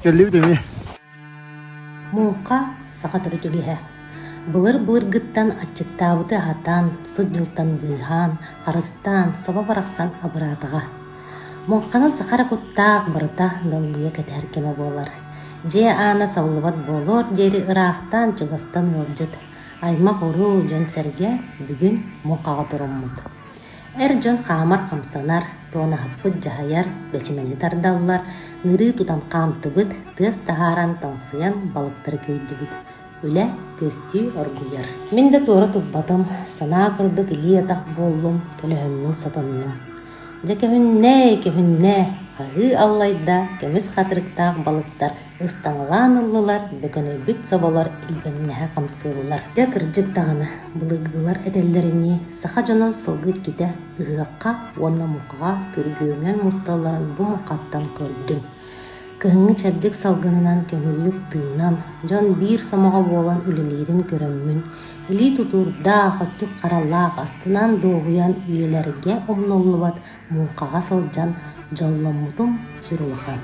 Кэллибит эмиэ. Муҥха саха төрүт үгэһэ. Былыр-былыргыттан аччыктаабыты аһатан, сут дьылтан быыһаан, харыстаан, собо барахсан абыраатаҕа. Муҥханы саха эрэ куттаах барыта долгуйа кэтэһэр кэмэ буолар. Дьиэ аана саллыбат буолуор диэри ыраахтан, чугастан ыалдьыт, аймах-уруу, дьон-сэргэ бүгүн муҥхаҕа туруммут. Эр дьон хаамар-хамсанар, туонаһыппыт дьаһайар, бэчимэни тардаллар, нырыы тутан хаамтыбыт, тыас таһааран тоҥсуйан балыктары күйдүбүт. Үлэ күөстүү оргуйар. Мин да туора турбатым, санаа курдук илии-атах буоллум, көлөһөммүн сотоннум. Дьэ көһүннэ, көһүннэ, хаһыы аллайда, көмүс хатырыктаах балыктар ыстаҥалаан ыллылар, бөкөнөйбүт соболор илбэҥнэһэ хамсыыллар. Дьэ кырдьык даҕаны, былыргылар этэллэринии, саха дьоно сылгы иккитэ ыһыахха уонна муҥхаҕа күргүөмүнэн мусталларын бу муҥхаттан көрдүм. Кыһыҥҥы чэбдик салгынынан көҥүллүк тыынан, дьон биир сомоҕо буолан үлэлиирин көрөммүн, илии тутуурдаах, өттүк харалаах, астынан дуоһуйан үйэлэргэ умнуллубат муҥхаҕа сылдьан дьолломмутум сүр улахан.